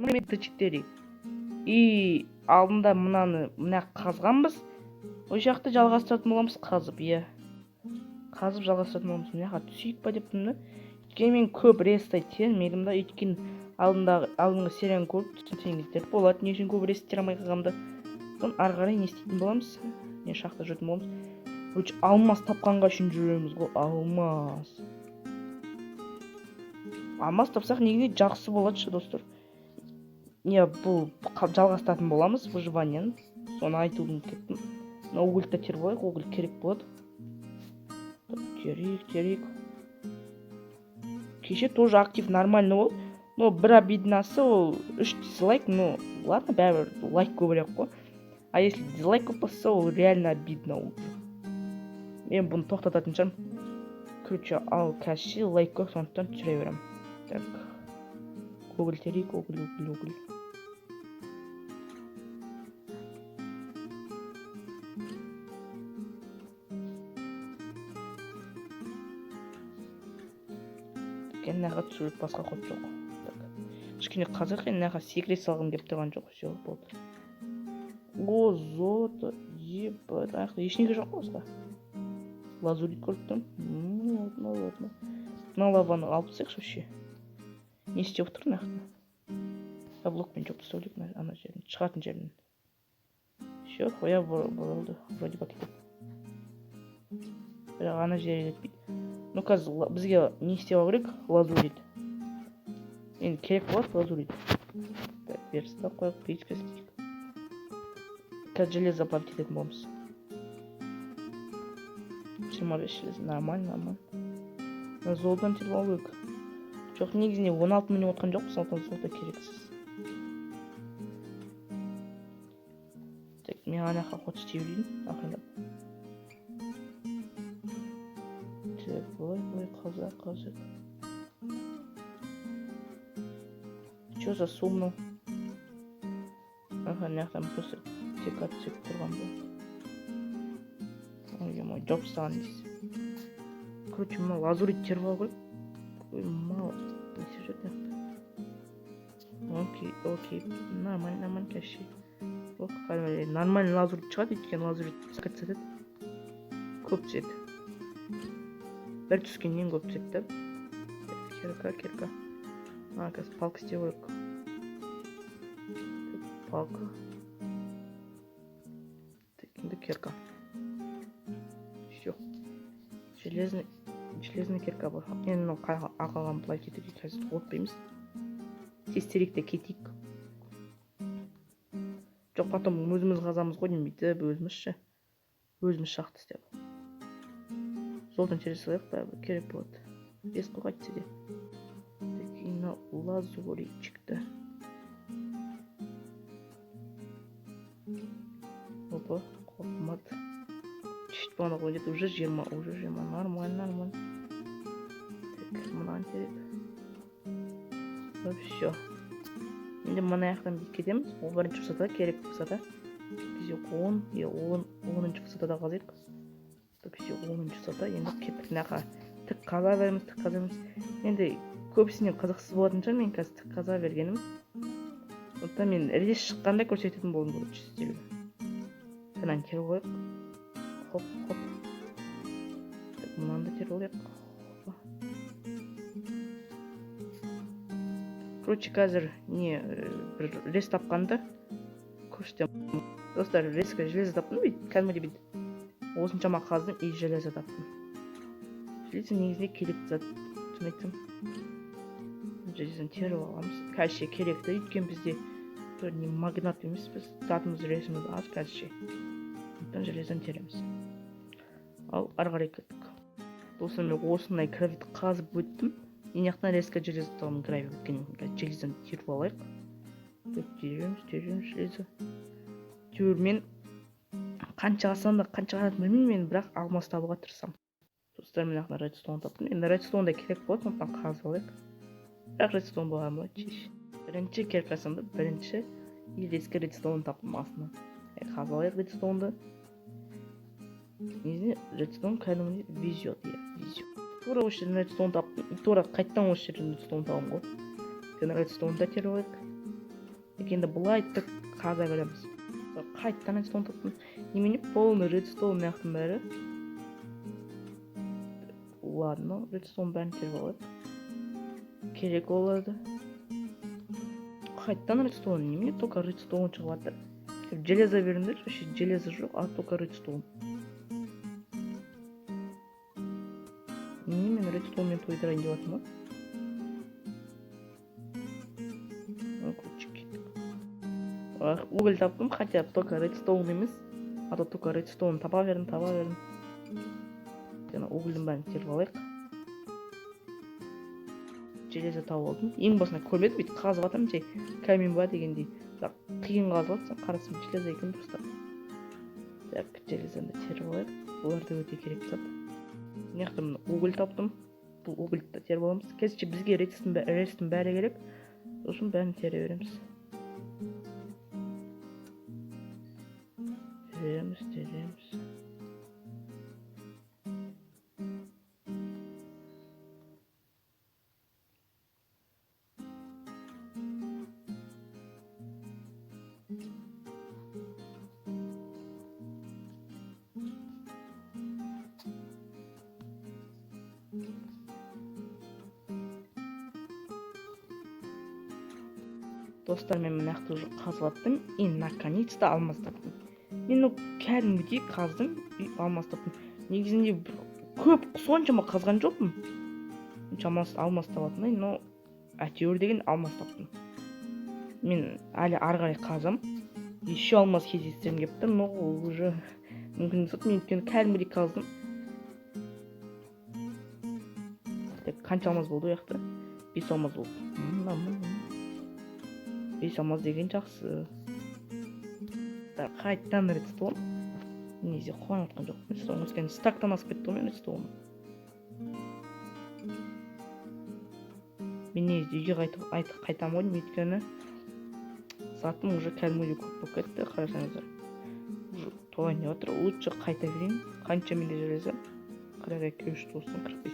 Т4. И алдында мынаны мына қазғанбыз. Ол жақты жалғастыратын боламыз қазып, иә. Қазып жалғастыратын боламыз. Мына жаққа түсейік па деп тұрмын да. Өйткені мен көп рестай термедім да, өйткені алдыңғы серияны көріп түсінсеңіздер болады, не үшін көп рес тере алмай қалғанымды. Соны ары қарай не істейтін боламыз? Не шахта жүретін боламыз. Короче, алмаз тапқанға үшін жүреміз ғой, алмаз. Алмаз тапсақ негізінде жақсы болады ше, достар. Не, бұл жалғастыратын боламыз выживанияны. Соны айтуды ұмытып кеттім. Мына угольді теріп алайық, уголь керек болады. Так, терейік, терейік. Кеше тоже актив нормально болды. Но бір обиднасы ол 3 дизлайк, ну ладно, бәрібір лайк көбірек қой. А если дизлайк көп болса, ол реально обидно уже. Мен бұны тоқтататын шығармын. Короче, ал қазір лайк көп, сондықтан түсіре беремін. Так. Уголь терейік, уголь, уголь, уголь. Мынаға түсіріп басқа ход жоқ. Так. Кішкене қазақ енді мынаға секіре салғым келіп тұрған жоқ. Все, болды. О, золото, ебать, аяқта ештеңе жоқ қой басқа. Лазурит көріп тұрмын. Ладно, ладно. Мына лаваны алып тастайықшы вообще. Не істеп отыр мына жақта? Блокпен жауып тастау керек ана жерін, шығатын жерін. Все, хуя болды, вроде бы кетеді. Бірақ ана жерге жетпейді. Ну, қазір бізге не істеп алу керек? Лазурит. Енді керек болады лазурит. Так, верстак қойып, печка істейік. Қазір железо плавить ететін боламыз. 25 железо, нормально, нормально. Мына золотоны теріп алу керек. Жоқ, негізінде 16 минут отқан жоқпыз, сондықтан золото керексіз. Так, мен ана жаққа ход істей берейін, ақырындап. Так, былай, былай, қазақ, қазақ. Чё за су мынау? Аха, мына жақтан просто тек түсіп тұрған бұл. Ой, ой, жауып тастаған дейсіз. Короче, мына лазурит теріп алу керек. Ой, мало. Не істеп жүр мына жақта? Окей, окей. Нормально, нормально, кәше. Ох, кәдімгідей нормально лазурит шығады, өйткені лазурит түседі. Көп түседі. Бір түскеннен көп түседі да. Кирка, кирка. А, қазір палка істеу керек. Палка. Так, енді кирка. Все. Железный кирка бар. Енді мынау ағалған былай кетуге қазір отпаймыз. Тезтерек те кетейік. Жоқ, потом өзіміз қазамыз ғой деймін, бүйтіп өзіміз ше. Өзіміз шахта істеп. Золотын тере салайық, бәрібір керек болады. Бес қой қайтсе де. Так, мынау лазуритчикті. Опа, қымбат. Чуть бағана ғой где-то уже 20, уже 20, нормально, нормально. Так, мынаны терек. Все. Енді мына жақтан бүйтіп кетеміз. Ол бірінші высота, керек высота. Бізде 10, е, 10, оныншы высотада қазайық. Так, все, оныншы высота. Енді кеттік мына жаққа. Тік қаза береміз, тік қаза береміз. Енді көбісіне қызықсыз болатын шығар мен қазір тік қаза бергенім. Сондықтан мен рез шыққанда көрсететін болдым, короче, сіздерге. Мынаны теріп алайық. Хоп, хоп. Так, мынаны да теріп алайық. Хопа. Короче, қазір не бір рез тапқанда көрсетемін. Достар, резко железо таптым бүйтіп, кәдімгідей бүйтіп. Осыншама қаздым и железо таптым. Железо негізінде керекті зат, шын айтсам. Железоны теріп аламыз. Қазірше керекті, өйткені бізде бір не магнат емеспіз, затымыз, ресіміз аз қазірше. Сондықтан железоны тереміз. Ал ары қарай кеттік. Достар, мен осындай гравит қазып өттім. Мен жақтан резко железо табамын, гравий өткеннен кейін қазір железоны теріп алайық. Так, тереміз, тереміз железо. Теуір мен қанша қалсам да, қанша қалатынын білмеймін мен, бірақ алмаз табуға тырысамын. Достар, мен жақта редстоун таптым. Енді редстоун да керек болады, сондықтан қазып алайық. Бірақ редстоун болған болады шеш. Бірінші киркасымды, бірінші и резко редстоун таптым астынан. Қазып алайық редстоунды. Негізінде редстоун кәдімгідей везет, иә, везет. Тура осы жерден редстоун таптым. И тура қайтадан осы жерден редстоун табамын ғой. Жаңа редстоунды да теріп алайық. Енді былай тік қаза береміз. Қайтадан редстоун таптым. Немене полный редстоун мына жақтың бәрі. Ладно, редстоун бәрін теріп алайық. Керек болады. Қайтадан редстоун. Немене только редстоун шығып жатыр. Железо беріңдерші, вообще железо жоқ, а только редстоун. Немене мен редстоунмен тойдырайын деп жатырмын ба? Короче, кеттік. Уголь таптым, хотя только редстоун емес. А то только редстоун таба бердім, таба бердім. Жаңа угольдің бәрін теріп алайық. Железо тауып алдым. Ең басында көрмедім, бүйтіп қазып жатырмын, жай камень ба дегендей. Бірақ қиын қазып жатсам, қарасам, железо екен дұрыстап. Так, железоны теріп алайық. Бұлар да өте керек зат. Мына жақта міне уголь таптым. Бұл угольді да теріп аламыз. Керісінше бізге редстің бәрі керек. Сосын бәрін тере береміз. Тереміз, тереміз. Достар, мен мына жақта уже қазып аттым и наконец-то алмаз таптым. Мен ну кәдімгідей қаздым и алмаз таптым. Негізінде бір көп соншама қазған жоқпын. Алмаз, алмаз табатындай, но әйтеуір деген алмаз таптым. Мен әлі ары қарай қазам. Еще алмаз кездестіргім келіп тұр, но ол уже мүмкін емес. Мен өйткені кәдімгідей қаздым. Так, қанша алмаз болды ол жақта? 5 алмаз болды. Нормально. 5 алмаз деген жақсы. Так, қайтадан редстоун. Негізі қуанып жатқан жоқпын. Редстоун өйткені стактан асып кетті ғой мен редстоун. Мен негізі үйге қайтып қайтамын ғой деймін, өйткені затым уже кәдімгідей көп болып кетті, қарасаңыздар. Уже толайын деп жатыр. Лучше қайта берейін. Қанша менде железо? 42, 3, 90, 45.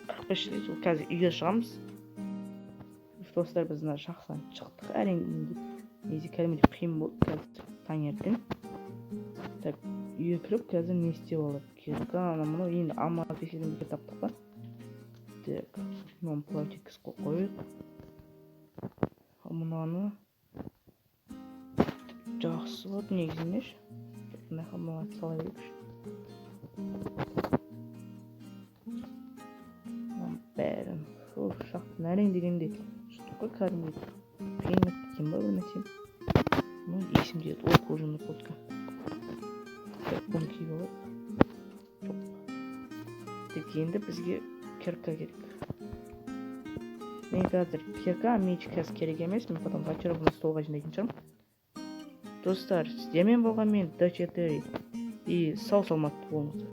45 железо. Қазір үйге шығамыз. Достар, біз мына шахтадан шықтық әрең дегенде. Негізі кәдімгідей қиын болды қазір таңертең. Так, үйге кіріп қазір не істеп алып? Кирка, анау мынау, енді алмаз беседен бекер таптық па? Так, мынаны плавить еткізіп қояйық. Мынаны жақсы болады негізінде ше. Мына жаққа мынаны сала берейікші. Мынаның бәрін. Фух, шахтадан әрең дегенде шықтық қой кәдімгідей. Қиын екен ба бір нәрсе? Ну, есімде еді. Ой, кожаный куртка. Так, бұны киіп алайық. Жоқ. Так, енді бізге кирка керек. Мен қазір кирка, меч қазір керек емес. Мен потом зачарованный столға жинайтын шығармын. Достар, сіздермен болған мен Д4. И сау саламатты болыңыздар.